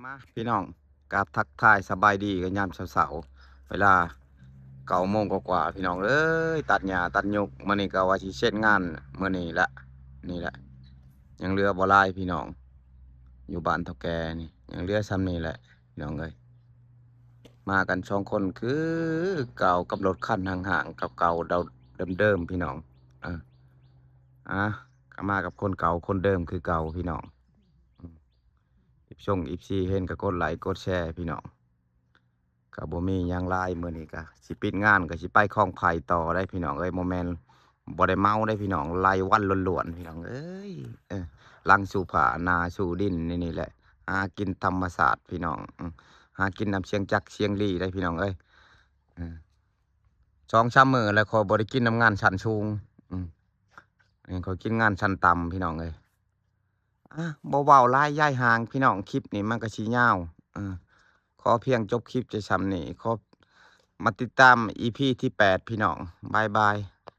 ມາພີ່ນ້ອງ ກາບທັກທາຍສະບາຍດີກັນຍາມເຊົ້າໆ ເວລາເກົ້າໂມງກວ່າໆ ພີ່ນ້ອງເອີຍ ຕັດຫຍ້າຕັດຫຍ້າ ມື້ນີ້ກໍວ່າຊິເສັດງານມື້ນີ້ລະ ນີ້ແຫຼະ ຍັງເຫຼືອບໍ່ຫຼາຍພີ່ນ້ອງ ຢູ່ບ້ານເຖົ້າແກ່ນີ້ ຍັງເຫຼືອຊ່ຳນີ້ແຫຼະ ພີ່ນ້ອງເອີຍ ມາກັນສອງຄົນຄືເກົ່າ ກັບລົດຄັນຫ້າງໆ ເກົ່າໆ ເດີມໆ ພີ່ນ້ອງ ເອີ ອ່າ ກໍມາກັບຄົນເກົ່າຄົນເດີມຄືເກົ່າ ພີ່ນ້ອງ ອືມ ອີຟຊົງອີຟຊີເຫັນກໍກົດໄລກົດແຊພີ່ນ້ອງ ກໍບໍ່ມີຫຍັງຫຼາຍ ມື້ນີ້ກໍຊິປິດງານ ກໍຊິໄປຄອງໄຜ່ຕໍ່ໄດ໋ພີ່ນ້ອງເອີຍ ບໍ່ແມ່ນ ບໍ່ໄດ້ເມົາໄດ໋ພີ່ນ້ອງ ລາຍວັນລ້ວນໆ ພີ່ນ້ອງເອີຍ ເອີ ຫຼັງສູ່ຜ້າ ໜ້າສູ່ດິນ ນີ້ ນີ້ແຫຼະ ຫາກິນທຳມະຊາດພີ່ນ້ອງ ອືມ ຫາກິນນຳສຽງຈັກສຽງລີໄດ໋ພີ່ນ້ອງເອີຍ ເອີ ສອງສາມມື້ແລ້ວຂ້ອຍບໍ່ໄດ້ກິນນຳງານຊັ້ນສູງ ອືມ ອັນນີ້ຂ້ອຍກິນງານຊັ້ນຕ່ຳພີ່ນ້ອງເອີຍ ອ່າ ບໍ່ເວົ້າຫຼາຍຢາຍຫ່າງພີ່ນ້ອງ ຄລິບນີ້ມັນກໍຊິຍາວ ເອີ ຂໍພຽງຈົບຄລິບແຕ່ຊ່ຳນີ້ ຂໍມາຕິດຕາມອີພີທີແປດ ພີ່ນ້ອງ ບາຍບາຍ.